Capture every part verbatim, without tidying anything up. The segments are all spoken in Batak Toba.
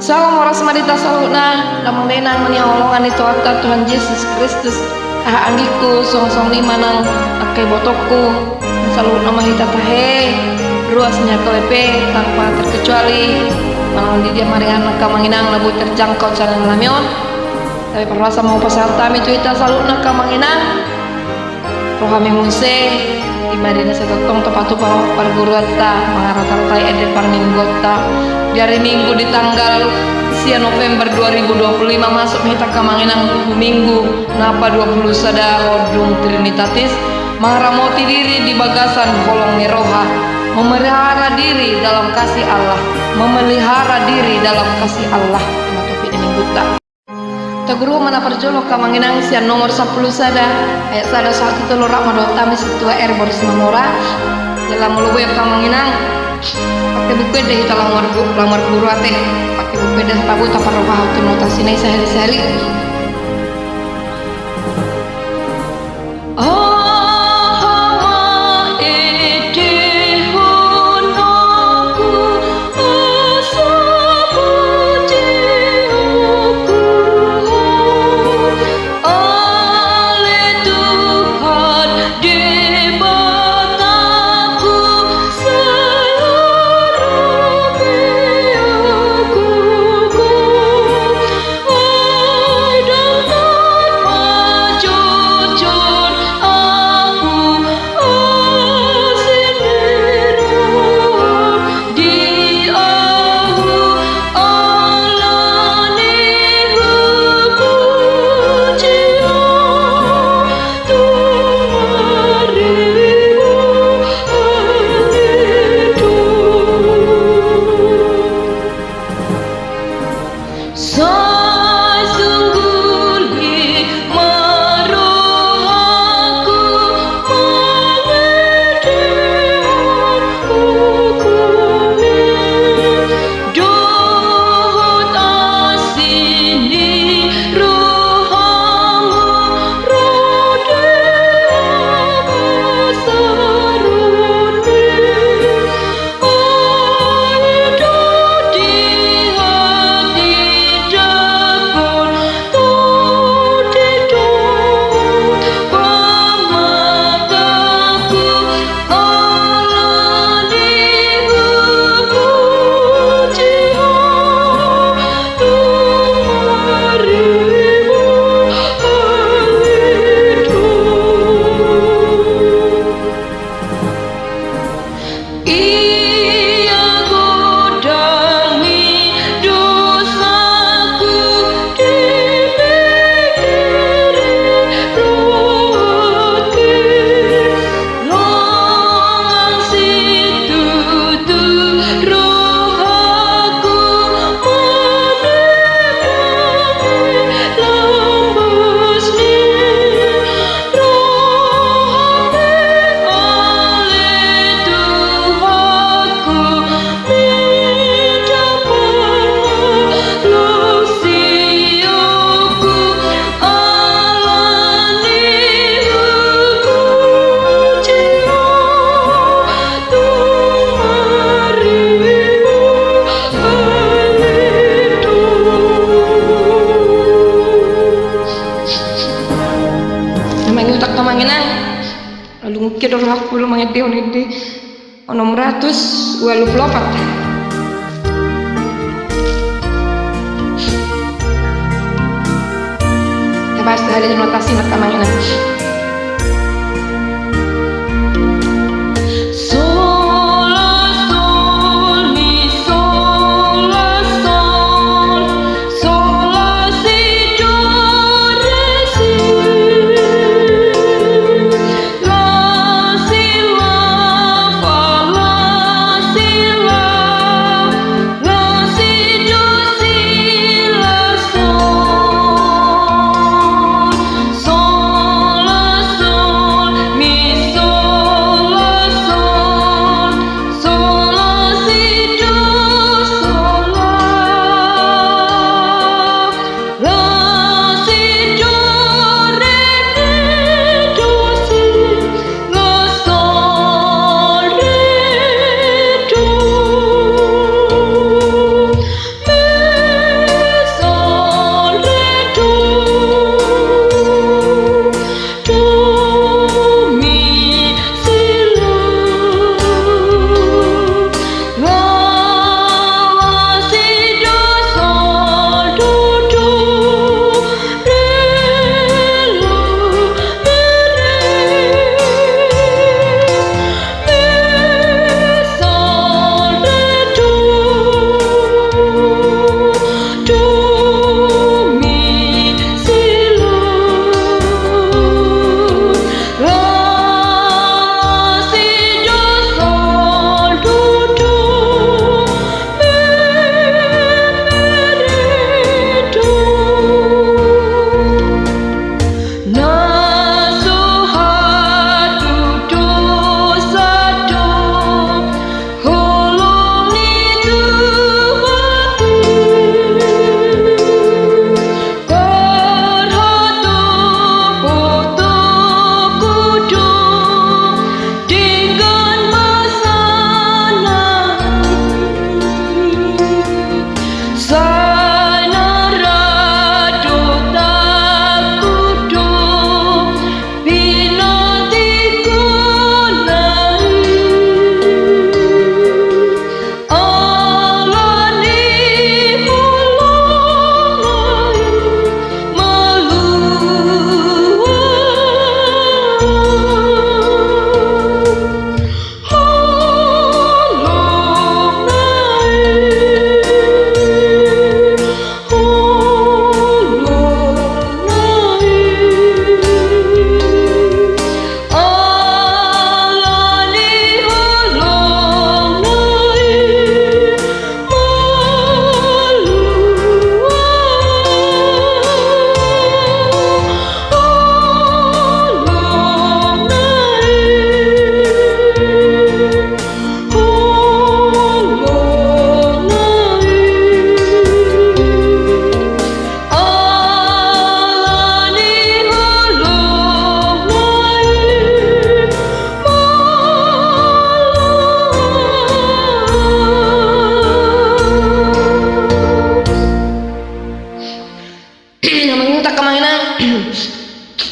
Salam horas ma di hita saluhutna, damang dainang na hinaholongan ni Tuhanta Tuhan Jesus Kristus. Haha anggingku, songon i ma nang angka ibotongku, saluhutna ma hita tahe, ruas ni H K B P tanpa terkecuali. Manang di dia ma ringan angka amang inang na boi terjangkau sian nami on. Tapi parhorasan ma hupasahat hami tu hita saluhutna angka amang inang. Rohami muse, i ma di na sai tongtong tapatupa parguruanta mangarata-ratai ende parmingguonta. Di ari Minggu di tanggal sia November dua ribu dua puluh lima masuk ma hita angka amang inang tu Minggu napa dua puluh sada on dung Trinitatis, mangaramoti diri di bagasan holong ni roha, memelihara diri dalam kasih Allah, memelihara diri dalam kasih Allah. I ma topik ni Minggunta. Taguruhon ma na parjolo angka amang inang sian nomor sampulu sada, ayat sada sahat tu tolu, rap ma dohot hami Sintua R. Boru Simamora. Jala molo boi angka amang inang, pake buku ende hita laho margu-, laho marguru ate. Pake buku ende, tabo taparroha hahut tu notasi na i sahali-sahali. Mangiutak tu amang inang. Lalu ngukir rohangku laho mangendehon ende. Onom ratus ualu pulu opat. Tebas hali notasi na amang inang. Sol, la, sol, mi, sol, la, sol. Sol, la, si, do, re, si. La, si, la, fa, la, si, la. La, si, do, si, la, sol. Sol, la,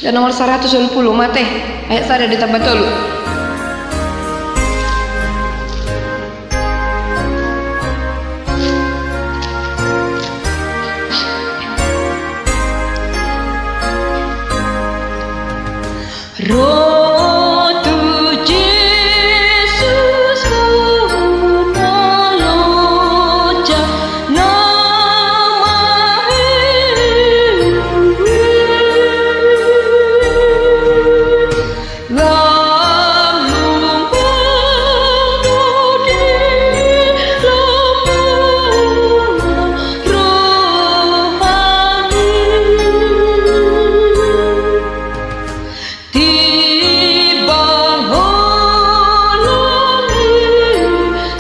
Dan nomor saratus dua pulu, mate. Ayat sada ditamba tolu. Ro tu Jesus, ro na loja na maheue. Lam lumban do di lambungna rohani. Timbang holan i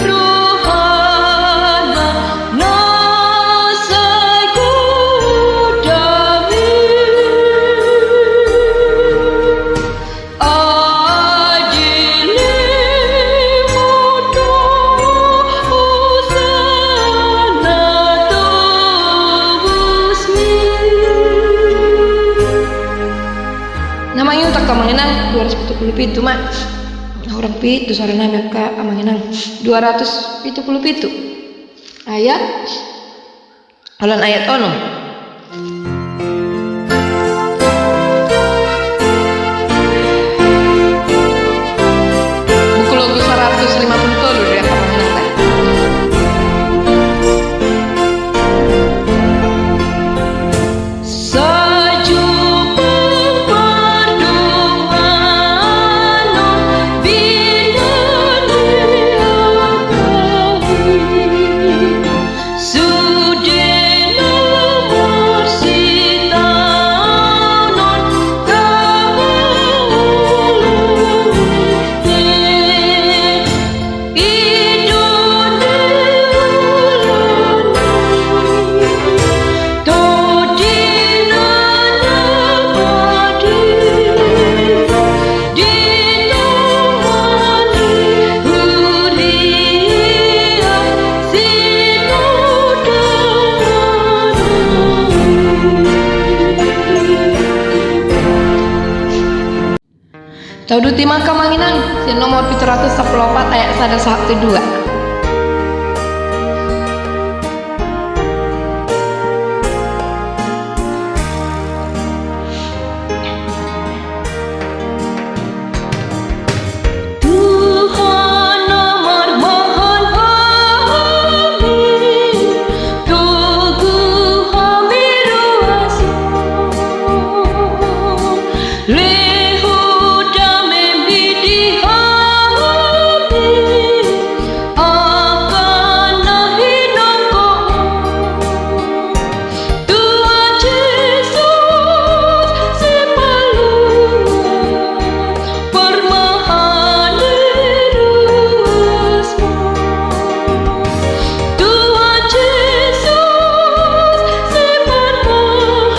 rohana na sai godang i. Ai dilehon do hosana tobusmi. Na mangihut angka amang inang, dua ratus pitu pulu pitu ma. Hurang pitu suara nami angka amang inang. Dua ratus pitu pulu pitu. Ayat, holan ayat onom. Buku logu saratus lima pulu tolu, di angka amang inang. Sai jumpang pardonganon binaliangkon i, sude na marsitaonon tahaholongi. Tauduti ma angka amang inang, sian nomor pitu ratus sampulu opat ayat sada sahat tu dua. Tuhan na marmahan hami, togu hami ruas. Lehon damemi di hami, angka na hinongkohon. Tuhan Jesus, Sipalua, parmahan ni ruas ma. Tuhan Jesus, Siparmahan,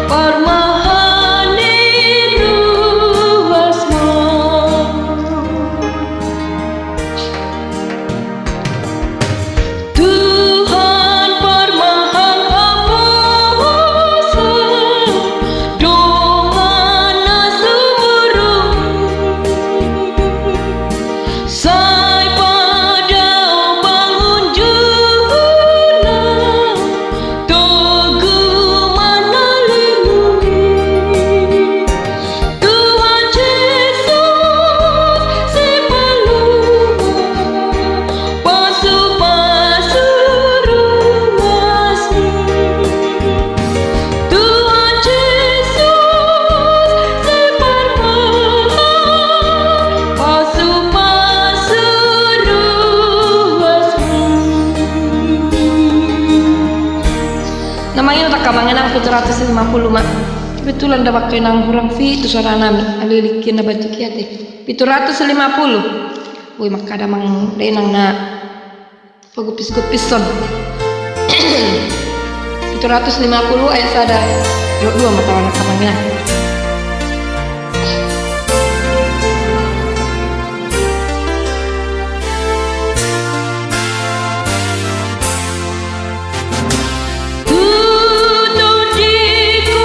parmahan ni ruas ma. Tuhan parmahan haposan, dongan na sumurung. Sai padao pangunjunan, togu manalimui. Tuhan Jesus, Sipalua, pasupasu ruasmi. Tuhan Jesus, Siparmahan, pasupasu ruasmi. Na mangihut angka amang inang, pitu ratus lima puluh ma. Kebetulan dapot angka inang hurang pitu suara nami, alai lingkin na batuk i ate. Pitu ratus lima puluh. Boi mangkada amang dainang na pagopisgopishon. Pitu ratus lima puluh ayat sada dohot dua ma taon angka amang inang. Tu tondingku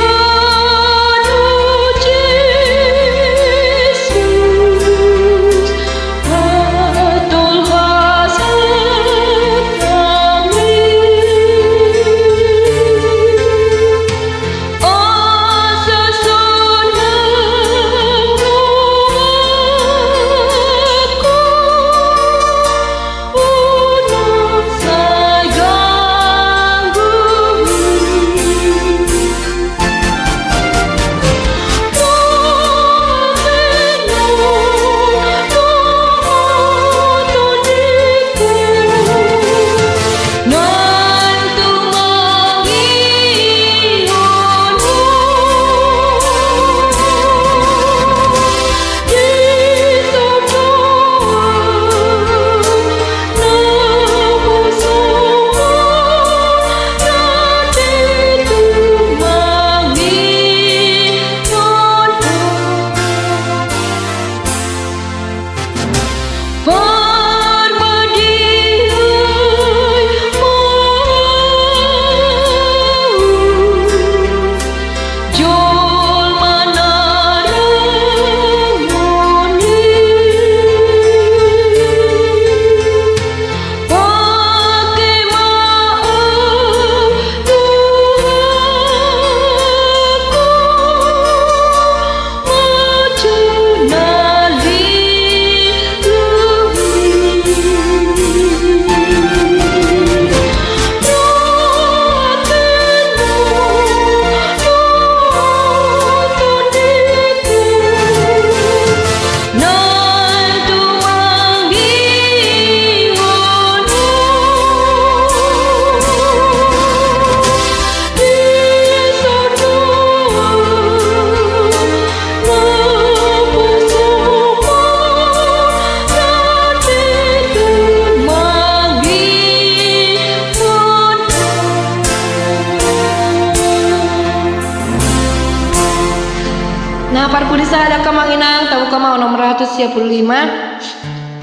Pudi sada, amang inang, tabuka ma onom ratus sia pulu lima.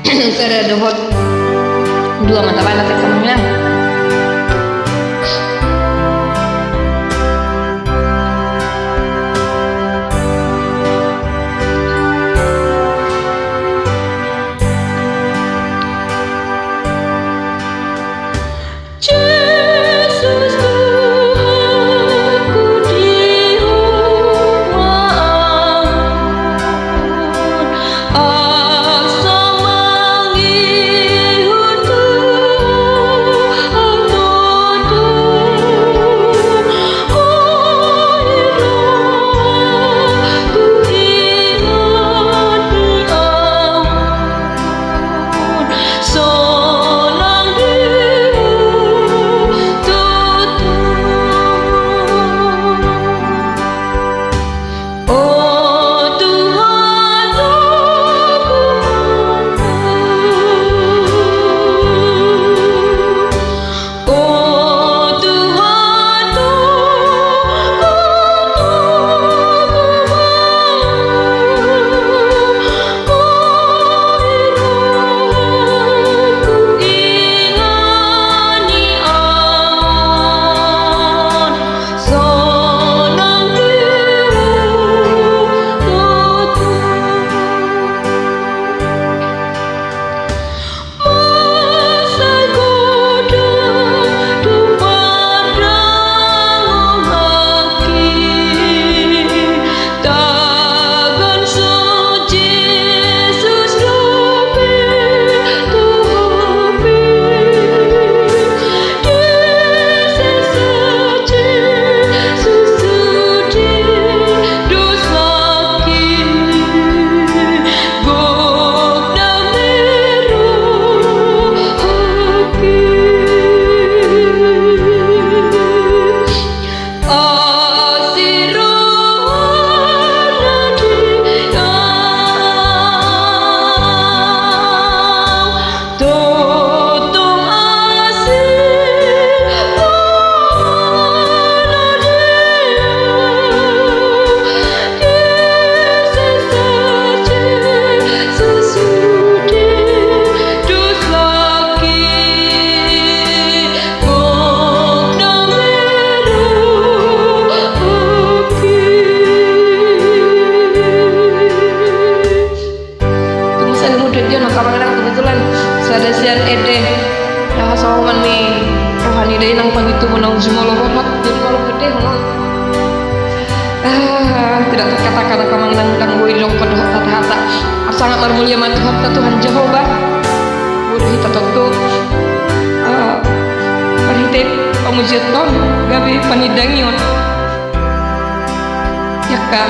Sada dohot dua ma tabaen, amang inang. Jesus Tuhanku, di rumah Amun asa mangihut tu atotu, ai roha ku ingot ni Amun. Sonang di Ho tutu. O Tuhan Tuhanku, O Tuhan Tuhanku, ai roha ku ingot ni Amun. Sonang di Ho tutu. Masa godang do pandang ombak i, tagan so Jesus dope tu hami. Disesa Jesus sude dosangki, gok dame rohangki. Asi rohana di Ho, tongtong asi rohana di Ho. Disesa Jesus sude dosangki, gok dame rohangki. Tung salimu dia na, amang inang, kebetulan sada sian ende. Hasohotan ni roha ni dainang, pangidoan na jumolo roha, jadi molo ende, molo. Ah, tidak terkatakan, amang inang, ndang boi didok dohot hata-hata. Sangat marmulia ma Tuhanta, Tuhan Jahowa. Boi do hita tontu, ah, marhite pamujion on gabe panindangion. Angka,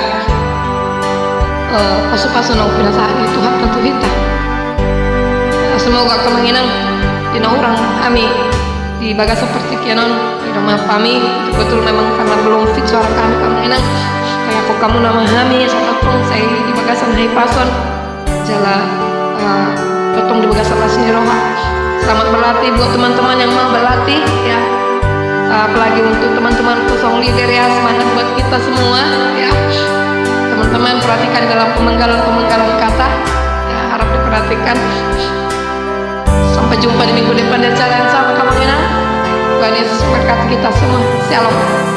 eh, pasu-pasu naung pinasahat ni Tuhanta tu hita. Semoga, amang inang, di na hurang hami di bagasan partingkian on, di rumah kami, betul memang karena belum fit suara kami, amang inang. Sai angkup hamu ma hami, sai tongtong di bagasan hahipason. Jala, eh, tongtong di bagasan las ni roha. Selamat berlatih buat teman-teman yang mau berlatih, ya. Eh, apalagi untuk teman-teman kosong leader, ya, semangat buat kita semua, ya. Teman-teman, perhatikan dalam pemenggalan-pemenggalan kata, ya, harap diperhatikan. Sampai jumpa di minggu depan di acara yang sama, amang inang. Tuhan Yesus memberkati kita semua. Shalom.